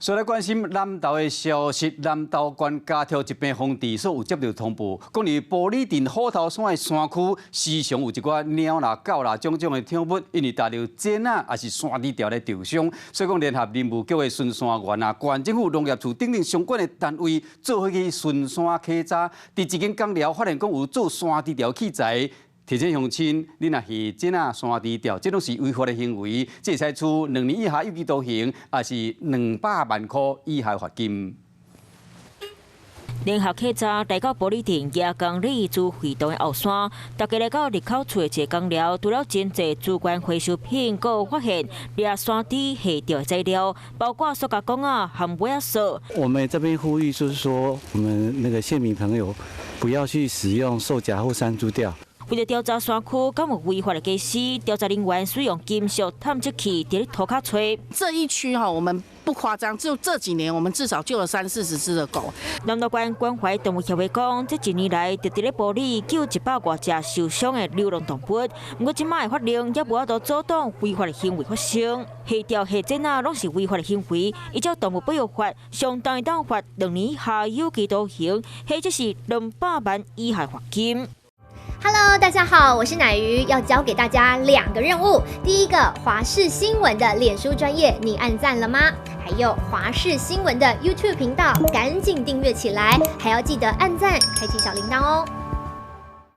所來關心南投的消息，南投縣家畜疾病防治所有接到通報，講佇埔里鎮虎頭山的山區，時常有一寡貓啦、狗啦種種的寵物，因為踏著剪仔抑是山豬條來受傷，所以講聯合林務局的巡山員啊、縣政府農業處等等相關的單位，做伙去巡山稽查，佇一間工寮發現講有做山豬條器材。提醒鄉親，你若魚剪仔、山豬吊，這攏是違法的行為，這會使處2年以下有期徒刑，抑是200萬箍以下罰金。聯合稽查來到埔里鎮蜈蚣里豬廢洞的後山，大家來到入口處的一个工寮，除了真濟資源回收品，閣有發現掠山豬下吊的材料，包括塑膠管仔和尾仔索。我們這邊呼籲，就是說，我們那個縣民朋友不要去使用獸夾或山豬吊。為著調查山區敢有違法的家私，調查人員使用金屬探測器佇咧塗跤揣。這一區哈，我們不誇張，就這幾年，我們至少救了三四十隻的狗。南投縣關懷動物協會講，這一年來，直佇咧埔里救100外隻受傷的流浪動物。毋過這擺的法令也無法度阻擋違法的行為發生。下吊下剪仔攏是違法的行為，依照動物保育法，上重會當罰2年以下有期徒刑，或者是200萬以下罰金。 Hello，大家好，我是乃瑜，要交給大家兩個任務。第一個，華視新聞的臉書專頁，你按讚了嗎？還有華視新聞的 YouTube 頻道，趕緊訂閱起來，還要記得按讚，開啟小鈴鐺哦。